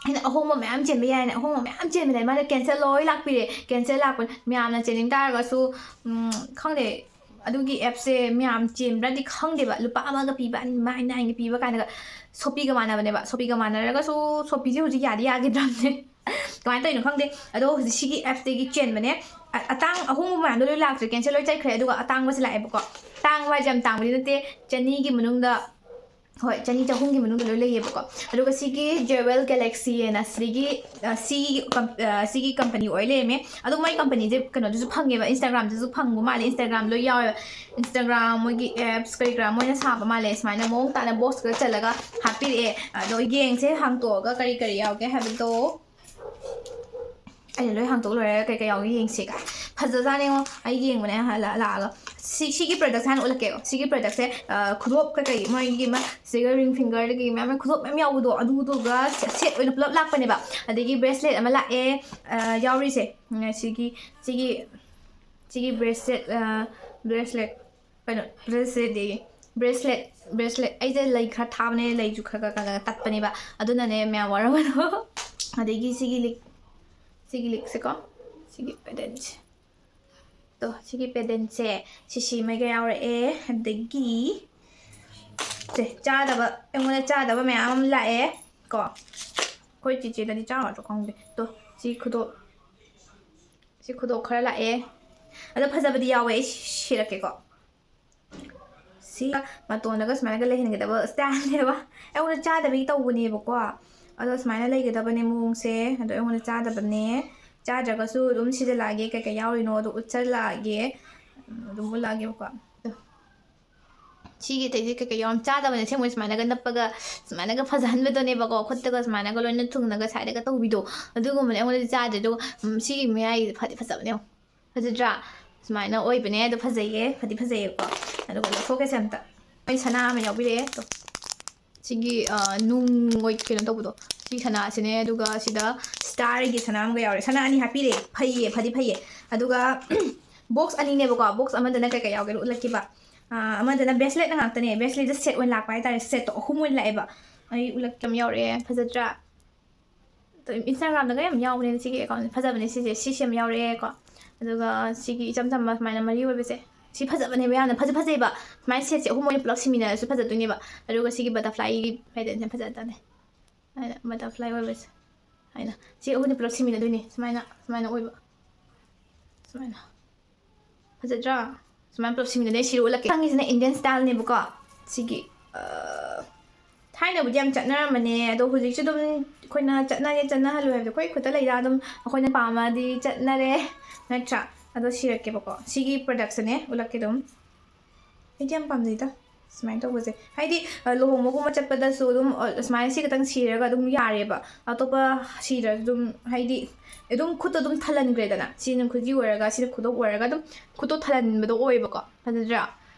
ꯑꯩꯅ ꯑꯍꯣꯡꯕ ꯃꯌꯥꯝ ꯆꯦꯟꯕ ꯌꯥꯏꯅ, ꯑꯍꯣꯡꯕ ꯃꯌꯥꯝ ꯆꯦꯟꯕꯅꯦ꯫ ꯃꯥꯅ cancel ꯂꯣꯏ ꯂꯥꯛꯄꯤꯔꯦ꯫ Cancel ꯂꯥꯛꯄ ꯃꯌꯥꯝꯅ ꯆꯦꯟꯅꯤꯡ ꯇꯥꯔꯒꯁꯨ, ꯎꯝ, ꯈꯪꯗꯦ, ꯑꯗꯨꯒꯤ appꯁꯦ ꯃꯌꯥꯝ ꯆꯦꯟꯕ꯭ꯔꯗꯤ ꯈꯪꯗꯦꯕ꯫ ꯂꯨꯄꯥ ꯑꯃꯒ ꯄꯤꯕ, ninety nineꯒ ꯄꯤꯕ ꯀꯥꯏꯅꯒ Shopeeꯒ ꯃꯥꯟꯅꯕꯅꯦꯕ꯫ Shopeeꯒ ꯃꯥꯟꯅꯔꯒꯁꯨ Shopeeꯁꯦ ꯍꯧꯖꯤꯛ ꯌꯥꯗꯤ ꯌꯥꯈꯤꯗ꯭ꯔꯕꯅꯦ꯫ ꯀꯃꯥꯏꯅ ꯇꯧꯔꯤꯅꯣ ꯈꯪꯗꯦ꯫ ꯑꯗꯣ ꯍꯧꯖꯤꯛ ꯁꯤꯒꯤ appꯁꯇꯒꯤ ꯆꯦꯟꯕꯅꯦ꯫ ꯑ-, ꯑꯇꯥꯡ ꯑꯍꯣꯡꯕ ꯃꯌꯥꯝꯗꯣ ꯂꯣꯏ ꯂꯥꯛꯇ꯭ꯔꯦ, cancel ꯂꯣꯏ ꯆꯠꯈ꯭ꯔꯦ꯫ ꯑꯗꯨꯒ ꯑꯇꯥꯡꯕꯁꯦ ꯂꯥꯛꯑꯦꯕꯀꯣ꯫ ꯇꯥꯡꯕ ꯍꯥꯏꯁꯦ ꯌꯥꯝ ꯇꯥꯡꯕꯗꯤ ꯅꯠꯇꯦ, ꯆꯅꯤꯒꯤ ꯃꯅꯨꯡꯗ, ꯍꯣꯏ, ꯆꯅꯤ ꯆꯍꯨꯝꯒꯤ ꯃꯅꯨꯡꯗ ꯂꯣꯏ ꯂꯩꯌꯦꯕꯀꯣ꯫ ꯑꯗꯨꯒ ꯁꯤꯒꯤ Jewel Galaxy ꯍꯥꯏꯅ ꯁꯤꯗꯒꯤ, ꯑ, ꯁꯤ ꯀꯝ-, ꯑ, ꯁꯤꯒꯤ company ꯑꯣꯏ ꯂꯩꯔꯝꯃꯦ꯫ ꯑꯗꯣ ꯃꯣꯏ companyꯁꯦ ꯀꯩꯅꯣꯗꯁꯨ ꯐꯪꯉꯦꯕ, Instagramꯗꯁꯨ ꯐꯪꯕ ꯃꯥꯜꯂꯦ꯫ Instagram ꯂꯣꯏ ꯌꯥꯎꯋꯦꯕ꯫ Instagram ꯃꯣꯏꯒꯤ apps ꯀꯔꯤ ꯀꯔꯥ ꯃꯣꯏꯅ ꯁꯥꯕ ꯃꯥꯜꯂꯦ꯫ ꯁꯨꯃꯥꯏꯅ ꯃꯑꯣꯡ ꯇꯥꯅ boxꯀ ꯆꯜꯂꯒ ꯍꯥꯞꯄꯤꯔꯛꯑꯦ꯫ ꯑꯗꯣ ꯌꯦꯡꯁꯦ ꯍꯥꯡꯇꯣꯛꯑꯒ ꯀꯔꯤ ꯀꯔꯤ ꯌꯥꯎꯒꯦ ꯍꯥꯏꯕꯗꯣ꯫ ꯑꯩꯅ ꯂꯣꯏ ꯍꯥꯡꯇꯣꯛ ꯂꯣꯏꯔꯒ ꯀꯩꯀꯩ ꯌꯥꯎꯒꯦ ꯌꯦꯡꯁꯦꯒ꯫ ꯐꯖꯖꯥꯠꯅꯤꯉꯣ꯫ ꯑꯩ ꯌꯦꯡꯕꯅꯦ ꯍꯥ-, ꯂꯥ-, ꯂꯥꯛꯑꯒ꯫ ꯁꯤ, ꯁꯤꯒꯤ productꯁꯦ ꯍꯥꯟꯅ ꯎꯠꯂꯛꯀꯦꯀꯣ꯫ ꯁꯤꯒꯤ productꯁꯦ, ꯑ, ꯈꯨꯗꯣꯞ ꯀꯩꯀꯩ ꯃꯣꯏꯒꯤ ꯑꯃ ꯁꯤꯒ ring fingerꯗꯒꯤ ꯃꯌꯥꯝ, ꯃꯌꯥꯝ ꯈꯨꯗꯣꯞ ꯃꯌꯥꯝ ꯌꯥꯎꯕꯗꯣ, ꯑꯗꯨꯗꯨꯒ ꯁꯦ-, set ꯑꯣꯏꯅ ꯄꯨꯂꯞ ꯂꯥꯛꯄꯅꯦꯕ꯫ ꯑꯗꯒꯤ bracelet ꯑꯃ ꯂꯥꯛꯑꯦ, ꯑ, ꯌꯥꯎꯔꯤꯁꯦ꯫ ꯎꯝ, ꯁꯤꯒꯤ, ꯁꯤꯒꯤ, ꯁꯤꯒꯤ bracelet, ꯑ, bracelet, ꯀꯩꯅꯣ, bracelet ꯑꯌꯦ꯫ Bracelet, bracelet꯫ ꯑꯩꯁꯦ ꯂꯩ ꯈꯔ ꯊꯥꯕꯅꯦ, ꯂꯩꯁꯨ ꯈꯔ, ꯈꯔ, ꯈꯔ, ꯈꯔ ꯇꯠꯄꯅꯦꯕ꯫ ꯑꯗꯨꯅꯅꯦ ꯃꯌꯥꯝ ꯋꯥꯔꯝꯒꯅꯨ꯫ ꯑꯗꯒꯤ ꯁꯤꯒꯤ ꯂꯤꯛ, ꯁꯤꯒꯤ ꯂꯤꯛꯁꯦꯀꯣ, ꯁꯤꯒꯤ pendantꯁꯦ꯫ ꯇꯣ, ꯁꯤꯒꯤ pendantꯁꯦ, ꯁꯤꯁꯤꯃꯒ ꯌꯥꯎꯔꯛꯑꯦ꯫ ꯑꯗꯒꯤ, ꯁꯦ, ꯆꯥꯗꯕ, ꯑꯩꯉꯣꯟꯗ ꯆꯥꯗꯕ ꯃꯌꯥꯝ ꯑꯃ ꯂꯥꯛꯑꯦ ꯀꯣ꯫ ꯑꯩꯈꯣꯏ ꯆꯤꯆꯦꯗꯗꯤ ꯆꯥꯝꯃ ꯅꯠꯇ꯭ꯔꯣ ꯈꯪꯗꯦ꯫ ꯇꯣ, ꯁꯤ ꯈꯨꯗꯣꯞ ꯁꯤ ꯈꯨꯗꯣꯞ ꯈꯔ ꯂꯥꯛꯑꯦ꯫ ꯑꯗꯣ ꯐꯖꯕꯗꯤ ꯌꯥꯎꯋꯦ, ꯑꯩ ꯁꯤꯔꯛꯀꯦꯀꯣ꯫ ꯁꯤ ꯃꯇꯣꯟꯗꯒ ꯁꯨꯃꯥꯏꯅꯒ ꯂꯩꯍꯟꯒꯗꯕ ꯁ꯭ꯇꯥꯏꯜꯅꯦꯕ꯫ ꯑꯩꯉꯣꯟꯗ ꯆꯥꯗꯕꯒꯤ ꯇꯧꯕꯅꯦꯕꯀꯣ꯫ ꯑꯗꯣ ꯁꯨꯃꯥꯏꯅ ꯂꯩꯒꯗꯕꯅꯦ ꯃꯑꯣꯡꯁꯦ꯫ ꯑꯗꯣ ꯑꯩꯉꯣꯟꯗ ꯆꯥꯗꯕꯅꯦ꯫ ꯆꯥꯗ꯭ꯔꯒꯁꯨ ꯑꯗꯨꯝ ꯁꯤꯗ ꯂꯥꯛꯑꯒꯦ, ꯀꯩꯀꯩ ꯌꯥꯎꯔꯤꯅꯣ ꯑꯗꯣ ꯎꯠꯁꯜꯂꯛꯑꯒꯦ꯫ ꯑꯗꯨꯝ ꯎꯠꯂꯛꯑꯒꯦꯕꯀꯣ꯫ ꯁꯤꯒꯤ ꯑꯇꯩꯁꯦ ꯀꯩꯀꯩ ꯌꯥꯎꯔꯝ ꯆꯥꯗꯕꯅꯦ ꯑꯁꯦꯡꯕꯩ꯫ ꯁꯨꯃꯥꯏꯅꯒ ꯅꯞꯄꯒ ꯁꯨꯃꯥꯏꯅꯒ ꯐꯖꯍꯟꯕꯗꯣꯅꯦꯕꯀꯣ꯫ ꯈꯨꯠꯇꯒ ꯁꯨꯃꯥꯏꯅꯒ ꯂꯣꯏꯅ ꯊꯨꯡꯅꯒ ꯁꯥꯏꯗꯒ ꯇꯧꯕꯤꯗꯣ, ꯑꯗꯨꯒꯨꯝꯕꯅꯦ꯫ ꯑꯩꯉꯣꯟꯗꯗꯤ ꯆꯥꯗ꯭ꯔꯦ꯫ ꯑꯗꯨꯒ ꯎꯝ, ꯁꯤꯒꯤ ꯃꯌꯥꯏꯒꯤꯁꯦ ꯐꯗꯤ ꯐꯖꯕꯅꯦ, ꯌꯦꯡꯉꯣ꯫ ꯐꯖꯗ꯭ꯔꯥ? ꯁꯨꯃꯥꯏꯅ ꯑꯣꯏꯕꯅꯦ꯫ ꯑꯗꯣ ꯐꯖꯩꯌꯦ, ꯐꯗꯤ ꯐꯖꯩꯌꯦꯀꯣ꯫ ꯑꯗꯨꯒ ꯂꯧꯊꯣꯛꯀꯦꯁꯦ ꯑꯝꯇ꯫ ꯑꯩ ꯁꯅꯥ ꯑꯃ ꯌꯥꯎꯕꯤꯔꯛꯑꯦ꯫ ꯇꯣ꯫ ꯁꯤꯒꯤ ꯑ, ꯅꯨꯡ ꯑꯣꯏ ꯀꯩꯅꯣ ꯇꯧꯕꯗꯣ, ꯁꯤ ꯁꯅꯥꯁꯤꯅꯦ꯫ ꯑꯗꯨꯒ ꯁꯤꯗ ꯁ꯭ꯇꯥꯔꯒꯤ ꯁꯅꯥ ꯑꯃꯒ ꯌꯥꯎꯔꯦ꯫ ꯁꯅꯥ ꯑꯅꯤ ꯍꯥꯞꯄꯤꯔꯦ꯫ ꯐꯩꯌꯦ, ꯐꯗꯤ ꯐꯩꯌꯦ꯫ ꯑꯗꯨꯒ ꯕꯣꯛꯁ ꯑꯅꯤꯅꯦꯕꯀꯣ꯫ ꯕꯣꯛꯁ ꯑꯃꯗꯅ ꯀꯩꯀꯩ ꯌꯥꯎꯒꯦꯗꯣ ꯎꯠꯂꯛꯀꯦꯕ꯫ ꯑ, ꯑꯃꯗꯅ ꯕ꯭ꯔꯦꯁꯂꯦꯠꯅ ꯉꯥꯛꯇꯅꯦ꯫ ꯕ꯭ꯔꯦꯁꯂꯦꯠꯇ ꯁꯦꯠ ꯑꯣꯏꯅ ꯂꯥꯛꯄ ꯍꯥꯏꯇꯥꯔꯦ꯫ ꯁꯦꯠꯇꯣ ꯑꯍꯨꯝ ꯑꯣꯏꯅ ꯂꯥꯛꯑꯦꯕ꯫ ꯑꯩ ꯎꯠꯂꯛꯀꯦ꯫ ꯌꯥꯝ ꯌꯥꯎꯔꯛꯑꯦ꯫ ꯐꯖꯗ꯭ꯔꯥ? ꯏꯟꯁꯇꯥꯒ꯭ꯔꯥꯝꯗꯒ ꯌꯥꯝ ꯌꯥꯎꯕꯅꯦ ꯁꯤꯒꯤ ꯑꯦꯀꯥꯎꯟꯁꯦ꯫ ꯐꯖꯕꯅꯦ ꯁꯤꯁꯦ꯫ ꯁꯤꯁꯦ ꯑꯃ ꯌꯥꯎꯔꯛꯑꯦꯀꯣ꯫ ꯑꯗꯨꯒ ꯁꯤꯒꯤ ꯏꯆꯝ ꯆꯝꯕ ꯁꯨꯃꯥꯏꯅ ꯃꯔꯤ ꯑꯣꯏꯕꯁꯦ꯫ ꯁꯤ ꯐꯖꯕꯅꯦꯕ ꯌꯥꯝꯅ꯫ ꯐꯖ ꯐꯖꯩꯕ꯫ ꯁꯨꯃꯥꯏꯅ ꯁꯦꯠꯁꯦ ꯑꯍꯨꯝ ꯑꯣꯏꯅ ꯄꯨꯂꯞ ꯁꯤꯃꯤꯟꯅꯔꯁꯨ ꯐꯖꯗꯣꯏꯅꯦꯕ꯫ ꯑꯗꯨꯒ ꯁꯤꯒꯤ ꯕꯇꯔꯐ꯭ꯂꯥꯏꯒꯤ ꯄꯦꯇꯔꯟꯁꯦ ꯐꯖꯗꯕꯅꯦ꯫ ꯁꯨꯃꯥꯏꯅ ꯕꯇꯔꯐ꯭ꯂꯥꯏ ꯑꯣꯏꯕꯁꯦ꯫ ꯁꯨꯃꯥꯏꯅ꯫ ꯁꯤ ꯑꯍꯨꯝꯁꯦ ꯄꯨꯂꯞ ꯁꯤꯃꯤꯟꯅꯗꯣꯏꯅꯦ꯫ ꯁꯨꯃꯥꯏꯅ, ꯁꯨꯃꯥꯏꯅ ꯑꯣꯏꯕ꯫ ꯁꯨꯃꯥꯏꯅ꯫ ꯐꯖꯗ꯭ꯔꯥ? ꯁꯨꯃꯥꯏꯅ ꯄꯨꯂꯞ ꯁꯤꯃꯤꯟꯅꯗꯣꯏꯅꯦ꯫ ꯁꯤꯔ ꯎꯠꯂꯛꯀꯦ꯫ ꯁꯪꯉꯤꯁꯤꯅ ꯏꯟꯗꯤꯌꯟ ꯁ꯭ꯇꯥꯏꯜꯅꯦꯕꯀꯣ꯫ ꯁꯤꯒꯤ, ꯑ, ꯊꯥꯏꯅꯕꯨꯗꯤ ꯌꯥꯝ ꯆꯠꯅꯔꯝꯕꯅꯦ, ꯑꯗꯣ ꯍꯧꯖꯤꯛꯁꯨ ꯑꯗꯨꯝ ꯑꯩꯈꯣꯏꯅ ꯆꯠꯅꯒꯦ ꯆꯠꯅꯍꯜꯂꯣꯏ ꯍꯥꯏꯕꯗꯣ ꯑꯩꯈꯣꯏ ꯈꯨꯠꯇ ꯂꯩꯗ꯫ ꯑꯗꯨꯝ ꯑꯩꯈꯣꯏꯅ ꯄꯥꯝꯃꯗꯤ ꯆꯠꯅꯔꯦ, ꯅꯠꯇ꯭ꯔꯥ? ꯑꯗꯣ ꯁꯤꯔꯛꯀꯦꯕꯀꯣ꯫ ꯁꯤꯒꯤ ꯄ꯭ꯔꯗꯛꯁꯤꯅꯦ ꯎꯠꯂꯛꯀꯦ ꯑꯗꯨꯝ꯫ ꯑꯩꯗꯤ ꯌꯥꯝ ꯄꯥꯝꯖꯩꯗ ꯁꯨꯃꯥꯏꯅ ꯇꯧꯕꯁꯦ꯫ ꯍꯥꯏꯗꯤ, ꯑ, ꯂꯨꯍꯣꯡꯕꯒꯨꯝꯕ ꯆꯠꯄꯗꯁꯨ ꯑꯗꯨꯝ, ꯑ, ꯁꯨꯃꯥꯏꯅ ꯁꯤ ꯈꯛꯇꯪ ꯁꯤꯔꯒ ꯑꯗꯨꯝ ꯌꯥꯔꯦꯕ꯫ ꯑꯇꯣꯞꯄ ꯁꯤꯗ꯭ꯔꯁꯨ ꯑꯗꯨꯝ, ꯍꯥꯏꯗꯤ, ꯑꯗꯨꯝ ꯈꯨꯠꯇꯣ ꯑꯗꯨꯝ ꯊꯜꯍꯟꯈ꯭ꯔꯦꯗꯅ꯫ ꯁꯤꯅ ꯈꯨꯖꯤ ꯑꯣꯏꯔꯒ, ꯁꯤꯅ ꯈꯨꯗꯣꯞ ꯑꯣꯏꯔꯒ ꯑꯗꯨꯝ ꯈꯨꯠꯇꯣ ꯊꯜꯍꯟꯕꯗꯣ ꯑꯣꯏꯌꯦꯕꯀꯣ꯫ ꯐꯖꯗ꯭ꯔꯥ?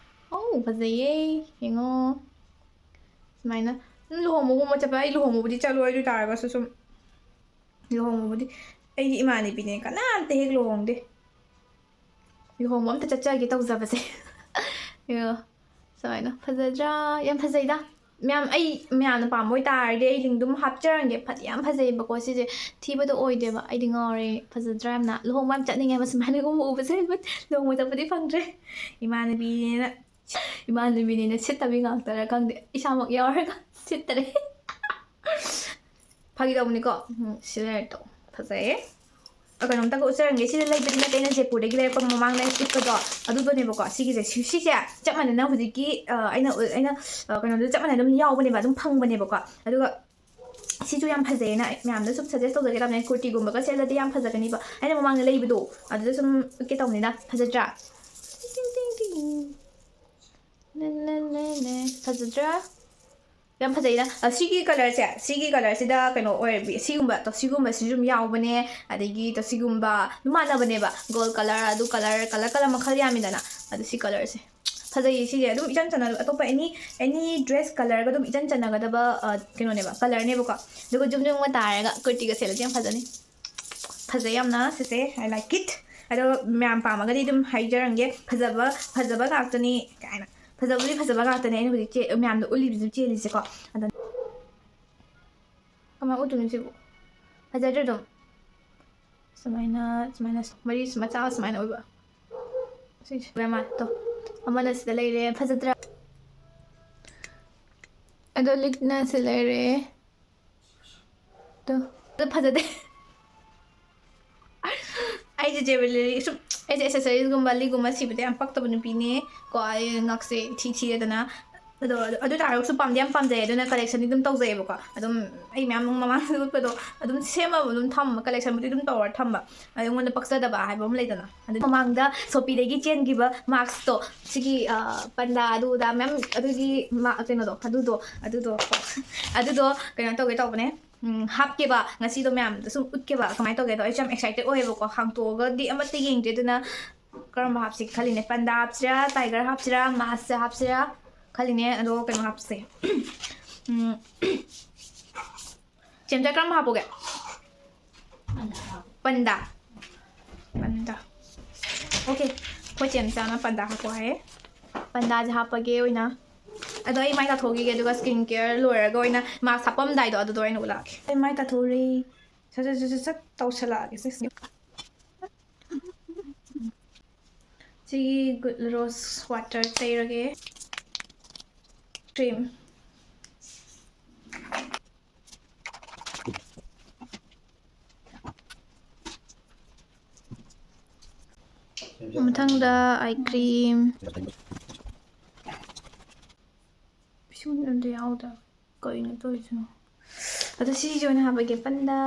ꯑꯧ, ꯐꯖꯩꯌꯦ꯫ ꯌꯦꯡꯉꯣ꯫ ꯁꯨꯃꯥꯏꯅ꯫ ꯁꯨꯝ ꯂꯨꯍꯣꯡꯕꯒꯨꯝꯕ ꯆꯠꯄ, ꯑꯩ ꯂꯨꯍꯣꯡꯕꯕꯨꯗꯤ ꯆꯠꯂꯣꯏ, ꯑꯗꯨ ꯑꯣꯏ ꯇꯥꯔꯒꯁꯨ ꯁꯨꯝ ꯂꯨꯍꯣꯡꯕꯕꯨꯗꯤ ꯑꯩꯒꯤ ꯏꯃꯥꯟꯅꯕꯤꯅꯦ, ꯀꯅꯥꯝꯇ ꯍꯦꯛ ꯂꯨꯍꯣꯡꯗꯦ꯫ ꯂꯨꯍꯣꯡꯕ ꯑꯝꯇ ꯆꯠꯆꯒꯦ ꯇꯧꯖꯕꯁꯦ꯫ ꯌꯦꯡꯉꯣ, ꯁꯨꯃꯥꯏꯅ꯫ ꯐꯖꯗ꯭ꯔꯥ? ꯌꯥꯝ ꯐꯖꯩꯗ꯫ ꯃꯌꯥꯝ, ꯑꯩ, ꯃꯌꯥꯝꯅ ꯄꯥꯝꯕ ꯑꯣꯏꯇꯥꯔꯗꯤ ꯑꯩ ꯂꯤꯡꯗꯨꯝ ꯍꯥꯞꯆꯔꯝꯒꯦ꯫ ꯐꯗꯤ ꯌꯥꯝ ꯐꯖꯩꯕꯀꯣ ꯁꯤꯁꯦ꯫ ꯊꯤꯕꯗꯣ ꯑꯣꯏꯗꯦꯕ꯫ ꯑꯩꯗꯤ ꯉꯥꯎꯔꯦ꯫ ꯐꯖꯗ꯭ꯔꯥ ꯌꯥꯝꯅ? ꯂꯨꯍꯣꯡꯕ ꯌꯥꯝ ꯆꯠꯅꯤꯡꯉꯦꯕ ꯁꯨꯃꯥꯏꯅꯒꯨꯝꯕ ꯎꯕꯁꯦ꯫ ꯂꯨꯍꯣꯡꯕ ꯆꯠꯄꯗꯤ ꯐꯪꯗ꯭ꯔꯦ꯫ ꯏꯃꯥꯟꯅꯕꯤꯅꯦꯅ, ꯏꯃꯥꯟꯅꯕꯤꯅꯦꯅ ꯁꯤꯠꯇꯕꯤ ꯉꯥꯛꯇꯔꯥ ꯈꯪꯗꯦ꯫ ꯏꯁꯥꯃꯛ ꯌꯥꯎꯔꯒ ꯁꯤꯠꯇꯔꯦ꯫ ꯐꯥꯒꯤ ꯇꯧꯕꯅꯤꯀꯣ꯫ ꯎꯝ, ꯁꯤ ꯂꯩꯔꯦ ꯇꯣ꯫ ꯐꯖꯩꯌꯦ꯫ ꯑ, ꯀꯩꯅꯣꯝꯇꯒ ꯎꯠꯆꯔꯝꯒꯦ꯫ ꯁꯤꯗ ꯂꯩꯕꯗꯤ ꯅꯠꯇꯦ, ꯑꯩꯅ ꯖꯦꯄꯨꯔꯗꯒꯤ ꯂꯩꯔꯛꯄ ꯃꯃꯥꯡꯗ ꯑꯩꯅ ꯎꯠꯄꯗꯣ ꯑꯗꯨꯗꯣꯅꯦꯕꯀꯣ꯫ ꯁꯤꯒꯤꯁꯦ, ꯁꯤ-, ꯁꯤꯁꯦ ꯆꯞ ꯃꯥꯟꯅꯅ ꯍꯧꯖꯤꯛꯀꯤ, ꯑ, ꯑꯩꯅ, ꯑꯩꯅ, ꯑ, ꯀꯩꯅꯣꯗꯨ ꯆꯞ ꯃꯥꯟꯅꯅ ꯑꯗꯨꯝ ꯌꯥꯎꯕꯅꯦꯕ, ꯑꯗꯨꯝ ꯐꯪꯕꯅꯦꯕꯀꯣ꯫ ꯑꯗꯨꯒ ꯁꯤꯁꯨ ꯌꯥꯝ ꯐꯖꯩꯌꯦꯅ ꯑꯩ ꯃꯌꯥꯝꯗ ꯁꯨꯝ suggest ꯇꯧꯖꯒꯦ ꯇꯧꯕꯅꯦ꯫ ꯀꯨꯔꯇꯤꯒꯨꯝꯕꯒ ꯁꯦꯠꯂꯗꯤ ꯌꯥꯝ ꯐꯖꯒꯅꯤꯕ꯫ ꯑꯩꯅ ꯃꯃꯥꯡꯗ ꯂꯩꯕꯗꯣ ꯑꯗꯨꯗ ꯁꯨꯝ ꯎꯠꯀꯦ ꯇꯧꯕꯅꯤꯗ꯫ ꯐꯖꯗ꯭ꯔꯥ? ꯇꯤꯡ, ꯇꯤꯡ, ꯇꯤꯡ꯫ ꯅꯦ, ꯅꯦ, ꯅꯦ, ꯅꯦ꯫ ꯐꯖꯗ꯭ꯔꯥ? ꯌꯥꯝ ꯐꯖꯩꯗ꯫ ꯑ, ꯁꯤꯒꯤ colourꯁꯦ, ꯁꯤꯒꯤ colourꯁꯤꯗ ꯀꯩꯅꯣ ꯑꯣꯏꯔꯕꯤ, ꯁꯤꯒꯨꯝꯕ, ꯇꯣ, ꯁꯤꯒꯨꯝꯕꯁꯤꯁꯨ ꯑꯗꯨꯝ ꯌꯥꯎꯕꯅꯦ꯫ ꯑꯗꯒꯤ ꯇꯣ, ꯁꯤꯒꯨꯝꯕ ꯑꯗꯨꯝ ꯃꯥꯟꯅꯕꯅꯦꯕ, gold colour, ꯑꯗꯨ colour, colour, colour ꯃꯈꯜ ꯌꯥꯝꯃꯤꯗꯅ꯫ ꯑꯗꯨ ꯁꯤ colourꯁꯦ ꯐꯖꯩꯌꯦ꯫ ꯁꯤꯁꯦ ꯑꯗꯨꯝ ꯏꯆꯟ ꯆꯟꯅ, ꯑꯇꯣꯞꯄ any, any dress colourꯒ ꯑꯗꯨꯝ ꯏꯆꯟ ꯆꯟꯅꯒꯗꯕ, ꯑ, ꯀꯩꯅꯣꯅꯦꯕ, colourꯅꯦꯕꯀꯣ꯫ ꯑꯗꯨꯒ ꯖꯨꯝ ꯖꯨꯝꯒ ꯇꯥꯔꯒ ꯀꯨꯔꯇꯤꯒ ꯁꯦꯠꯂꯗꯤ ꯌꯥꯝ ꯐꯖꯅꯤ꯫ ꯐꯖꯩ ꯌꯥꯝꯅ ꯁꯤꯁꯦ, I like it꯫ ꯑꯗꯣ ꯃꯌꯥꯝ ꯄꯥꯝꯃꯒꯗꯤ ꯑꯗꯨꯝ ꯍꯥꯏꯖꯔꯝꯒꯦ, ꯐꯖꯕ, ꯐꯖꯕ ꯉꯥꯛꯇꯅꯤ ꯀꯥꯏꯅ꯫ ꯐꯖꯕꯗꯤ ꯐꯖꯕ ꯉꯥꯛꯇꯅꯦ ꯑꯩꯅ ꯍꯧꯖꯤꯛ ꯆꯦ-, ꯃꯌꯥꯝꯗ ꯎꯠꯂꯤꯕꯁꯨ ꯆꯦꯜꯂꯤꯁꯦꯀꯣ꯫ ꯑꯗꯣ ꯀꯃꯥꯏꯅ ꯎꯠꯇꯣꯏꯅꯣ ꯁꯤꯕꯨ? ꯐꯖꯗ꯭ꯔꯥ ꯑꯗꯨꯝ? ꯁꯨꯃꯥꯏꯅ, ꯁꯨꯃꯥꯏꯅ ꯃꯔꯤ ꯃꯆꯥ ꯁꯨꯃꯥꯏꯅ ꯑꯣꯏꯕ꯫ ꯁꯤꯁꯦ ꯃꯥ ꯇꯣ꯫ ꯑꯃꯅ ꯁꯤꯗ ꯂꯩꯔꯦ, ꯐꯖꯗ꯭ꯔꯥ? ꯑꯗꯣ ꯂꯤꯛꯅ ꯁꯤ ꯂꯩꯔꯦ꯫ ꯇꯣ꯫ ꯑꯗꯣ ꯐꯖꯗꯦ꯫ ꯑꯩꯁꯦ jewellery ꯁꯨꯝ, ꯑꯩꯁꯦ accessoriesꯒꯨꯝꯕ, ꯂꯤꯛꯒꯨꯝꯕ ꯁꯤꯕꯗ ꯌꯥꯝ ꯄꯛꯇꯕ ꯅꯨꯄꯤꯅꯦ ꯀꯣ꯫ ꯑꯩ ꯉꯛꯁꯦ ꯏꯊꯤ ꯊꯤꯔꯗꯅ꯫ ꯑꯗꯣ, ꯑꯗꯨ, ꯑꯗꯨ ꯇꯥꯔꯒꯁꯨ ꯄꯥꯝꯗꯤ ꯌꯥꯝ ꯄꯥꯝꯖꯩ, ꯑꯗꯨꯅ collectionꯗꯤ ꯑꯗꯨꯝ ꯇꯧꯖꯩꯌꯦꯕꯀꯣ꯫ ꯑꯗꯨꯝ ꯑꯩ ꯃꯌꯥꯝ ꯃꯃꯥꯡꯗ ꯎꯠꯄꯗꯣ ꯑꯗꯨꯝ ꯁꯦꯝꯃꯒ ꯑꯗꯨꯝ ꯊꯝꯕ, collectionꯕꯨꯗꯤ ꯑꯗꯨꯝ ꯇꯧꯔ ꯊꯝꯕ꯫ ꯑꯗꯨ ꯑꯩꯉꯣꯟꯗ ꯄꯛꯆꯗꯕ ꯍꯥꯏꯕ ꯑꯃ ꯂꯩꯗꯅ꯫ ꯑꯗꯨ ꯃꯃꯥꯡꯗ Shopeeꯗꯒꯤ ꯆꯦꯟꯈꯤꯕ maskꯇꯣ, ꯁꯤꯒꯤ, ꯑ, ꯄꯟꯗꯥ ꯑꯗꯨ ꯑꯗꯥ ꯃꯌꯥꯝ ꯑꯗꯨꯒꯤ ꯃꯥ-, ꯀꯩꯅꯣꯗꯣ, ꯑꯗꯨꯗꯣ, ꯑꯗꯨꯗꯣ, ꯑꯗꯨꯗꯣ ꯀꯩꯅꯣ ꯇꯧꯒꯦ ꯇꯧꯕꯅꯦ꯫ ꯎꯝ, ꯍꯥꯞꯀꯦꯕ꯫ ꯉꯁꯤꯗꯣ ꯃꯌꯥꯝꯗ ꯁꯨꯝ ꯎꯠꯀꯦꯕ꯫ ꯀꯃꯥꯏꯅ ꯇꯧꯒꯦꯗꯣ ꯑꯩꯁꯨ ꯌꯥꯝ excited ꯑꯣꯏꯌꯦꯕꯀꯣ꯫ ꯍꯥꯡꯇꯣꯛꯑꯒꯗꯤ ꯑꯃꯠꯇ ꯌꯦꯡꯗ꯭ꯔꯤ꯫ ꯑꯗꯨꯅ ꯀꯔꯝꯕ ꯍꯥꯞꯁꯤꯒꯦ ꯈꯜꯂꯤꯅꯦ꯫ ꯄꯟꯗꯥ ꯍꯥꯞꯁꯤꯔꯥ, tiger ꯍꯥꯞꯁꯤꯔꯥ, maskꯁꯦ ꯍꯥꯞꯁꯤꯔꯥ ꯈꯜꯂꯤꯅꯦ꯫ ꯑꯗꯣ ꯀꯩꯅꯣ ꯍꯥꯞꯁꯦ꯫ ꯎꯝ, ꯆꯦꯝꯆꯥ, ꯀꯔꯝꯕ ꯍꯥꯞꯄꯨꯒꯦ? ꯄꯟꯗꯥ꯫ ꯄꯟꯗꯥ꯫ Okay꯫ ꯑꯩꯈꯣꯏ ꯆꯦꯝꯆꯥꯅ ꯄꯟꯗꯥ ꯍꯥꯞꯄꯣ ꯍꯥꯏꯌꯦ꯫ ꯄꯟꯗꯥꯁꯦ ꯍꯥꯞꯄꯒꯦ ꯑꯣꯏꯅ꯫ ꯑꯗꯣ ꯑꯩ ꯃꯥꯏ ꯇꯥꯊꯣꯛꯈꯤꯒꯦ, ꯑꯗꯨꯒ skin care ꯂꯣꯏꯔꯒ ꯑꯣꯏꯅ mask ꯍꯥꯞꯄꯝꯗꯥꯏꯗꯣ ꯑꯗꯨꯗ ꯑꯣꯏꯅ ꯎꯠꯂꯛꯑꯒꯦ꯫ ꯑꯩ ꯃꯥꯏ ꯇꯥꯊꯣꯛꯎꯔꯦ꯫ ꯁꯠ, ꯁꯠ, ꯁꯠ, ꯁꯠ, ꯁꯠ ꯇꯧꯁꯜꯂꯛꯑꯒꯦ ꯁꯦ꯫ ꯁꯤꯒꯤ Good Rose water ꯇꯩꯔꯒꯦ꯫ Cream꯫ ꯃꯊꯪꯗ ꯑꯥꯏ ꯀ꯭ꯔꯤꯝ꯫ ꯄꯤꯁꯨꯝꯗꯤ ꯑꯝꯇ ꯌꯥꯎꯗꯕ꯫ ꯀꯩꯅꯣ ꯇꯧꯔꯤꯁꯤꯅꯣ? ꯑꯗꯣ ꯁꯤꯁꯦ ꯑꯣꯏꯅ ꯍꯥꯞꯄꯒꯦ, ꯄꯟꯗꯥ꯫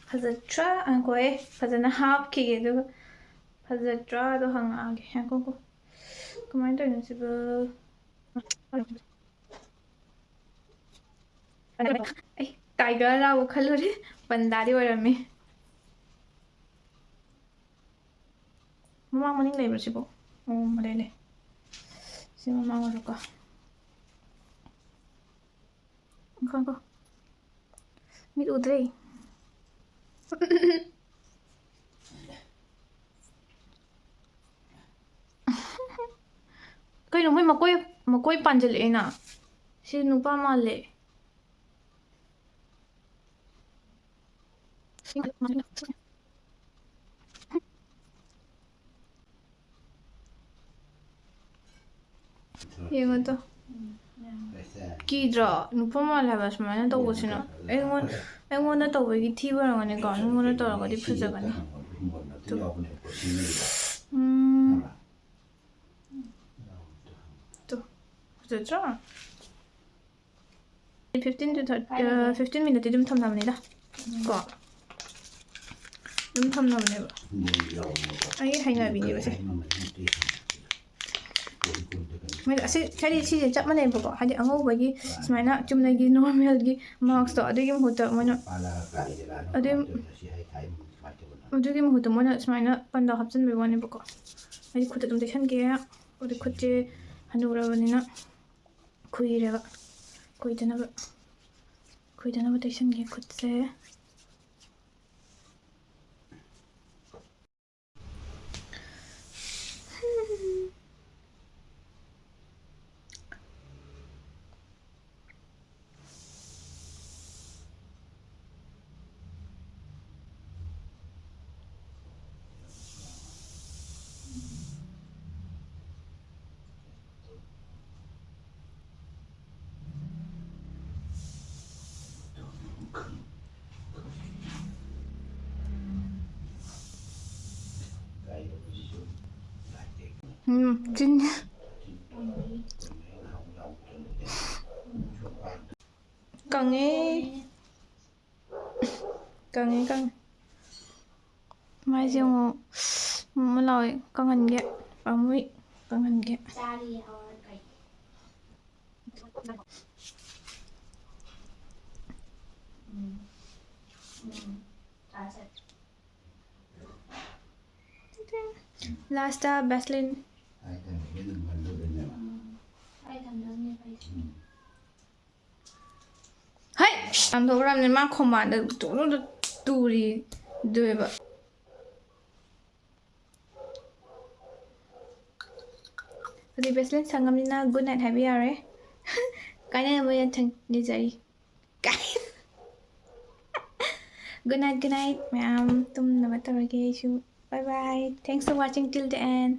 ꯐꯖꯗ꯭ꯔꯥ? ꯉꯥꯏꯈꯣꯍꯦ, ꯐꯖꯅ ꯍꯥꯞꯈꯤꯒꯦ, ꯑꯗꯨꯒ ꯐꯖꯗ꯭ꯔꯥ ꯑꯗꯣ ꯍꯪꯉꯛꯑꯒꯦ꯫ ꯉꯥꯏꯈꯣꯀꯣ꯫ ꯀꯃꯥꯏꯅ ꯇꯧꯔꯤꯅꯣ ꯁꯤꯕꯨ? ꯑꯩ ꯇꯥꯏꯒꯔ ꯂꯥꯎꯕ ꯈꯜꯂꯨꯔꯦ, ꯄꯟꯗꯥꯗꯤ ꯑꯣꯏꯔꯝꯃꯦ꯫ ꯃꯃꯥꯡ ꯃꯅꯤꯡ ꯂꯩꯕ꯭ꯔꯥ ꯁꯤꯕꯣ? ꯑꯣ, ꯂꯩ, ꯂꯩ꯫ ꯁꯤ ꯃꯃꯥꯡ ꯑꯣꯏꯔꯣꯀꯣ꯫ ꯉꯥꯏꯈꯣ, ꯉꯥꯏꯈꯣ꯫ ꯃꯤꯠ ꯎꯗ꯭ꯔꯦ꯫ ꯀꯩꯅꯣ, ꯃꯣꯏ ꯃꯀꯣꯏ, ꯃꯀꯣꯏ ꯄꯥꯟꯖꯜꯂꯛꯑꯦꯅ꯫ ꯁꯤ ꯅꯨꯄꯥ ꯃꯥꯜꯂꯦ꯫ ꯌꯦꯡꯉꯣ ꯇꯣ꯫ ꯀꯤꯗ꯭ꯔꯣ? ꯅꯨꯄꯥ ꯃꯥꯜꯂꯦ ꯍꯥꯏꯕ ꯁꯨꯃꯥꯏꯅ ꯇꯧꯕꯁꯤꯅ꯫ ꯑꯩꯉꯣꯟ-, ꯑꯩꯉꯣꯟꯗ ꯇꯧꯕꯒꯤ ꯊꯤꯕ ꯑꯣꯏꯔꯝꯒꯅꯤꯀꯣ, ꯅꯉꯣꯟꯗ ꯇꯧꯔꯒꯗꯤ ꯐꯖꯒꯅꯤ꯫ ꯇꯨ꯫ ꯎꯝ꯫ ꯇꯨ꯫ ꯐꯖꯗ꯭ꯔꯣ? Fifteen to thirty, ꯑ, fifteen minute ꯇꯤ ꯑꯗꯨꯝ ꯊꯝꯅꯕꯅꯤꯗ꯫ ꯀꯣ? ꯑꯗꯨꯝ ꯊꯝꯅꯕꯅꯦꯕ꯫ ꯑꯩꯒꯤ ꯍꯩꯅꯕꯤꯅꯦꯕ ꯁꯦ꯫ ꯃꯣꯏꯗ ꯑꯁꯤ, ꯍꯥꯏꯗꯤ ꯁꯤꯁꯦ ꯆꯞ ꯃꯥꯟꯅꯩꯕꯀꯣ꯫ ꯍꯥꯏꯗꯤ ꯑꯉꯧꯕꯒꯤ ꯁꯨꯃꯥꯏꯅ ꯆꯨꯝꯅꯒꯤ normal ꯒꯤ mask ꯇꯣ, ꯑꯗꯨꯒꯤ ꯃꯍꯨꯠꯇ ꯃꯣꯏꯅ ꯑꯗꯨꯝ, ꯑꯗꯨꯒꯤ ꯃꯍꯨꯠꯇ ꯃꯣꯏꯅ ꯁꯨꯃꯥꯏꯅ ꯄꯟꯗꯥ ꯍꯥꯞꯆꯤꯟꯕꯒꯤ ꯋꯥꯅꯦꯕꯀꯣ꯫ ꯍꯥꯏꯗꯤ ꯈꯨꯠꯇ ꯑꯗꯨꯝ ꯇꯩꯁꯟꯒꯦ꯫ ꯑꯗꯨ ꯈꯨꯠꯁꯦ ꯍꯅꯨꯔꯕꯅꯤꯅ ꯈꯨꯏꯔꯦꯕ꯫ ꯈꯨꯏꯗꯅꯕ, ꯈꯨꯏꯗꯅꯕ ꯇꯩꯁꯟꯒꯦ ꯈꯨꯠꯁꯦ꯫ ꯎꯝ, ꯆꯤꯟ ꯀꯪꯉꯦ꯫ ꯀꯪꯉꯦ, ꯀꯪꯉꯦ꯫ ꯃꯥꯏꯁꯦ ꯑꯃꯨꯛ ꯃꯨ ꯂꯥꯎꯋꯦ꯫ ꯀꯪꯍꯟꯒꯦ꯫ ꯄꯥꯝꯃꯨꯏ꯫ ꯀꯪꯍꯟꯒꯦ꯫ Last baseline. ꯍꯩ! ꯇꯥꯟꯊꯣꯛꯈ꯭ꯔꯕꯅꯤ꯫ ꯃꯥ ꯈꯣꯡꯕꯥꯟꯗ ꯇꯨꯔꯨꯗꯨ ꯇꯨꯔꯤ ꯗꯨꯏꯕ꯫ ꯍꯧꯖꯤꯛ ꯕꯦꯁꯂꯤꯟ ꯁꯪꯉꯝꯅꯤꯅ good night ꯍꯥꯏꯕ ꯌꯥꯔꯦ꯫ ꯀꯥꯏꯅꯅꯕ ꯌꯥꯊꯪ ꯅꯤꯖꯔꯤ꯫ ꯀꯥꯏ꯫ Good night, good night, ꯃꯌꯥꯝ꯫ ꯇꯨꯝꯅꯕ ꯇꯧꯔꯒꯦ ꯑꯩꯁꯨ꯫ Bye bye. Thanks for watching till the end.